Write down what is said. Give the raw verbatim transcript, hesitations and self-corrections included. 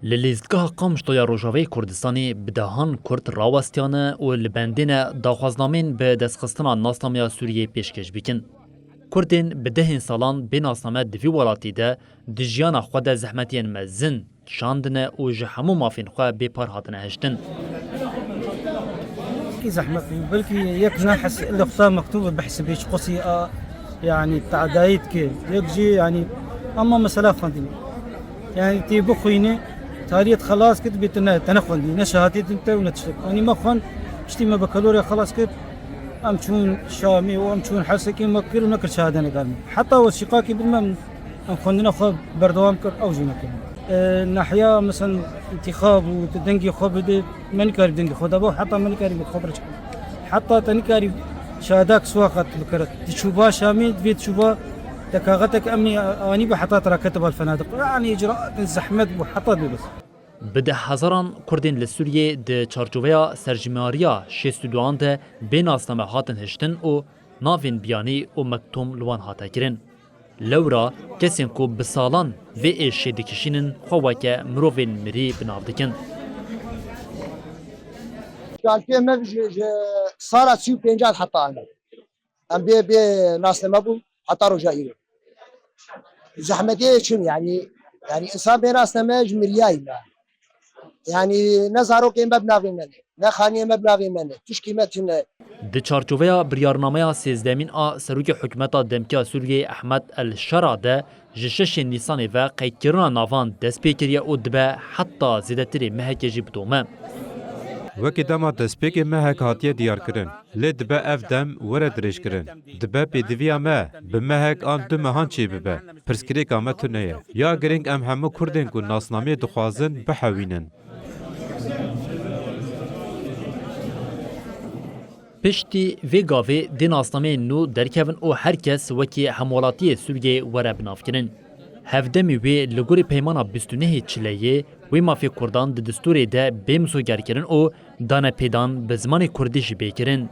Li lîstgeha Qamişlo ya Rojavayê Kurdistanê bi dehan Kurd rawestiyane û li bendê ne daxwaznameyên bi destxistina nasnameya Sûriyeyê pêşkêş bikin. Kurdên bi dehên salan bê nasname di vî welatî de di jiyana xwe de zehmetiyên mezin kişandine û ji hemû mafên xwe bê par hatine hiştin. Ki zehmet bû. Belkî yek nahis li xwe mektûb bihsibê çi qasî a, yani, tadayî dike. Yek jî, yani, ama mesela xwendin. Yani, tê bixwîne, tariyet xelas kir, bê te ne, te nexwendî, ne şehatê din te û ne tiştek. Anî me xwend, piştî me bakalorya xelas kir, em çûn Şamê û em çûn Helsekê, me kir û nekir şehadene galin. Heta wesîqakî bin me, em xwendina xwe berdewam kir, ew jî nekirin. E, nahiya, mesela, întîxab û tu dengê xwe bide, me nikarî dengê xwe de bo, heta me nikarî bi xwe bireçikin. Heta te nikarî şadak suwaqa tu bikire. Tu çûba Şamê, divê tu çûba te kaxetek emnî anî bi heta te rakete bal fenadiq. Yani icraatên zehmet bû, heta dê bes. Bi deh hezaran Kurdên li Sûriyê di çarçoveya serjimariya şêst û duan de bê nasname hatin hiştin û navên biyanî û mektum li wan hate kirin. Lewra kesên ku bi salan vê êşê dikişînin xwe weke mirovên mirî bi nav dikin. Şikayetê me ji, ji sala sî û pêncan heta ane. Em bê, bê nasname bû heta roja îro. Zehmetê çin, yani, yani insan bê nasname ji miriyayî me. Yani ne zarokên me bi navê me ne, ne xaniyê me bi navê me ne, tişkî me tune. Di çarçoveya biryarnameya sêzdemîn a Serokê Hikûmeta Demkî ya Sûriyeyê Ehmed El Şera de ji şeşê Nîsanê ve qeydkirina navan dest pê kiriye û dibe heta zêdetirê mehekê jî bidome. Wekî dema destpêkê mehek hatiye diyarkirin, lê dibe ev dem were dirêjkirin. Dibe pêdiviya me bi mehek an du mehan çêbibe. Pirsgirêka me tune ye. Ya girîng em hemû Kurdên ku nasnameyê dixwazin bihewînin. Piştî vê gavê dê nasnameyên nû derkevin û her kes wekî hemwelatiyê Sûriyeyê were binavkirin. Hevdemî wê li gorî peymana bîst û nehê Çileyê wê mafê Kurdan di distûrê de bê misogerkirin û danepêdan bi zimanê Kurdî jî bê kirin.